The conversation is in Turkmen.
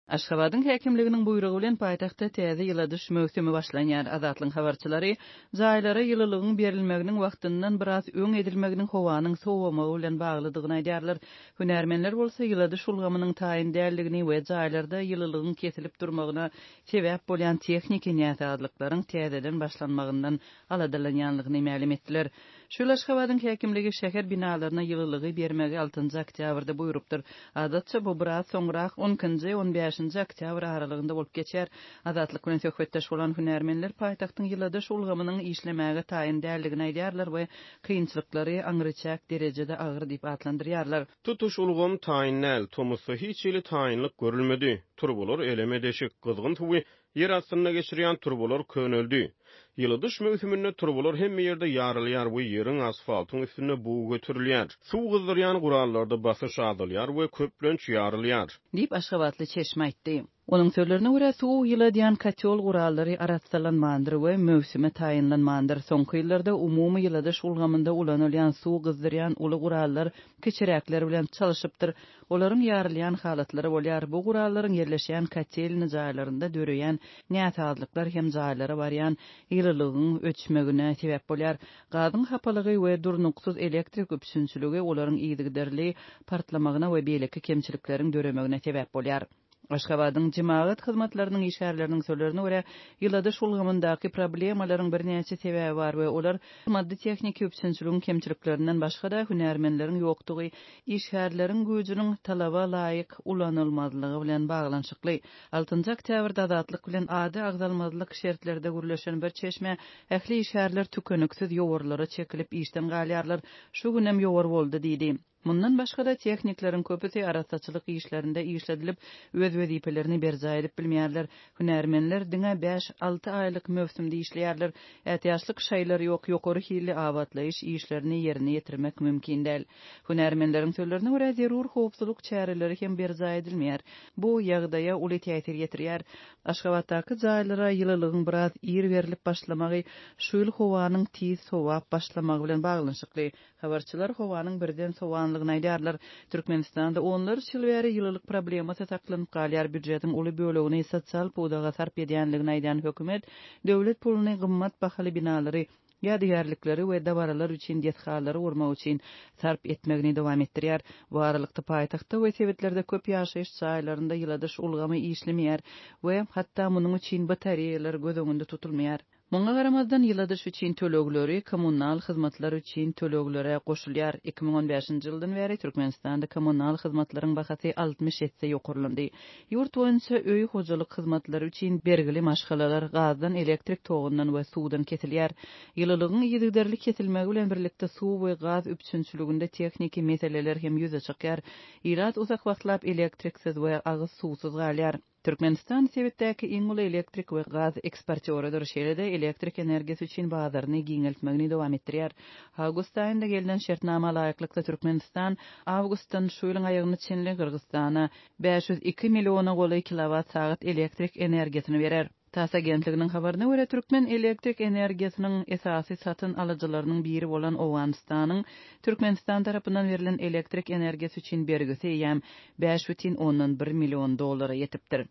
Aşgabadyň häkimliginiň buýrugy bilen paýtagtda täze ýyladyş möwsümi başlanýar. Azatlygyň habarçylary jaýlara ýylylygyň berilmeginiň wagtyndan biraz öň edilmeginiň howanyň sowamagy bilen baglydygyny aýdýarlar. Hünärmenler bolsa ýyladyş ulgamynyň taýyn däldigini we jaýlarda ýylylygyň kesilip durmagyna sebäp bolýan tehniki näsazlyklaryň täzeden başlanmagyndan aladalanýanlygyny mälim etdiler. Şu ýyl Aşgabadyň häkimligi şäher binalaryna ýylylygy bermegi altynjy oktýabrda buýrupdyr. Adatça, bu biraz soňrak, on ikinji, on bäşinji oktýabr aralygynda bolup geçýär. Azatlyk bilen söhbetdeş bolan hünärmenler paýtagtyň ýyladyş ulgamynyň işlemäge taýyn däldigini aýdýarlar we kynçylyklary aňryçäk derejede agyr diýip atlandyrýarlar. Tutuş ulgam taýyn däl. Tomusda hiç hili taýynlyk görülmedi. Turbalar eleme-deşik, gyzgyn suwy Ýer astynda geçirýän turbalar köneldi. Ýyladyş möwsüminde turbalar hemme ýerde ýarylýar we ýeriň, asfaltyň üstünde bug göterilýär. Suw gyzdyrýan gurallarda basyş azalýar we köplenç ýarylýar. Diýip, aşgabatly çeşme aýtdy. Onuň sözlerine görä, suw ýyladýan kotýol gurallary arassalanmandyr we möwsüme taýynlanmandyr. Soňky ýyllarda umumy ýyladyş ulgamynda ulanylýan suw gyzdyrýan uly gurallar kiçiräkler bilen çalşypdyr. Olaryň ýarylýan halatlary bolýar. Bu gurallaryň ýerleşýän kotelny jaýlarynda döreýän näsazlyklar hem jaýlara barýan ýylylygyň öçmegine sebäp bolýar. Gazyň hapalygy we durnuksyz elektrik üpjünçiligi olaryň yzygiderli partlamagyna we beýleki kemçilikleriň döremegine sebäp bolýar. Aşgabadyň jemagat hyzmatlarynyň işgärleriniň sözlerine görä, ýyladyş ulgamyndaky problemalaryň birnäçe sebäbi bar we olar maddy-tehniki üpjünçiligiň kemçiliklerinden başga-da, hünärmenleriň ýokdugy, işgärleriň güýjüniň talaba laýyk ulanylmazlygy bilen baglanyşykly. Altynjy oktýabrda Azatlyk bilen ady agzalmazlyk şertlerde gürleşen bir çeşme, Ähli işgärler tükeniksiz ýowarlara çekilip işden galýarlar, şu günem ýowar boldy diýdi. Mundan başga-da, tehnikleriň köpüsi arassaçylyk işlerinde işledilip, öz wezipelerini berjaý edip bilmeýärler. Hünärmenler diňe bäş-alty aýlyk möwsümde işleýärler. Ätiýaçlyk şaýlar ýok, ýokary hilli abatlaýyş işlerini ýerine ýetirmek mümkin däl. Hünärmenleriň sözlerine görä, zerur howpsuzlyk çäreleri hem berjaý edilmeýär. Bu ýagdaýa uly täsir ýetirýär. Aşgabatdaky jaýlara ýylylygyň biraz ir berlip başlamagy şu ýyl howanyň tiz sowap başlamagy bilen baglanyşykly. Habarçylar howanyň birden sowanlygyny aýdýarlar. Türkmenistanda onlarça ýyl bäri ýylylyk problemasy saklanyp galýar, býujetiň uly bölegini sosial pudaga sarp edýänligini aýdýan hökümet döwlet puluny gymmat bahaly binalary, ýadygärlikleri we dabaralar üçin desgalary gurmak üçin sarp etmegini dowam etdirýär. Bu aralykda paýtagtda we sebitlerde köp ýaşaýyş jaýlarynda ýyladyş ulgamy işlemeýär we hatda munuň üçin batareýalar göz öňünde tutulmaýar. Muňa garamazdan, ýyladyş üçin tölegleri kommunal hyzmatlar üçin töleglere goşulýar. 2015-nji ýyldan bäri Türkmenistanda kommunal hyzmatlaryň bahasy 60 esse ýokarlandy. Ýurt boýunça öý hojalyk hyzmatlary üçin bergili maşgalalar gazdan, elektrik togundan we suwdan kesilýär. Ýylylygyň yzygiderli kesilmegi bilen birlikde suw we gaz üpjünçiliginde tehniki meseleler hem ýüze çykýar. Ilat uzak wagtlap elektriksiz we agyz suwsuz galýar. Türkmenistan sebitdäki iň uly elektrik we gaz eksportýorydyr, şeýle-de elektrik energiýasy üçin bazaryny giňeltmegini dowam etdirýär. Awgust aýynda gelnen şertnama laýyklykda Türkmenistan awgustdan şu ýylyň aýagyna çenli Gyrgyzystana 502 milliona golaý kilowat-sagat elektrik energiýasyny berer. Tass agentliginiň habaryna görä, türkmen elektrik energiýasynyň esasy satyn alyjylarynyň biri bolan Owganystanyň Türkmenistan tarapyndan berlen elektrik energiýasy üçin bergisi eýýäm 5,1 million dollara ýetipdir.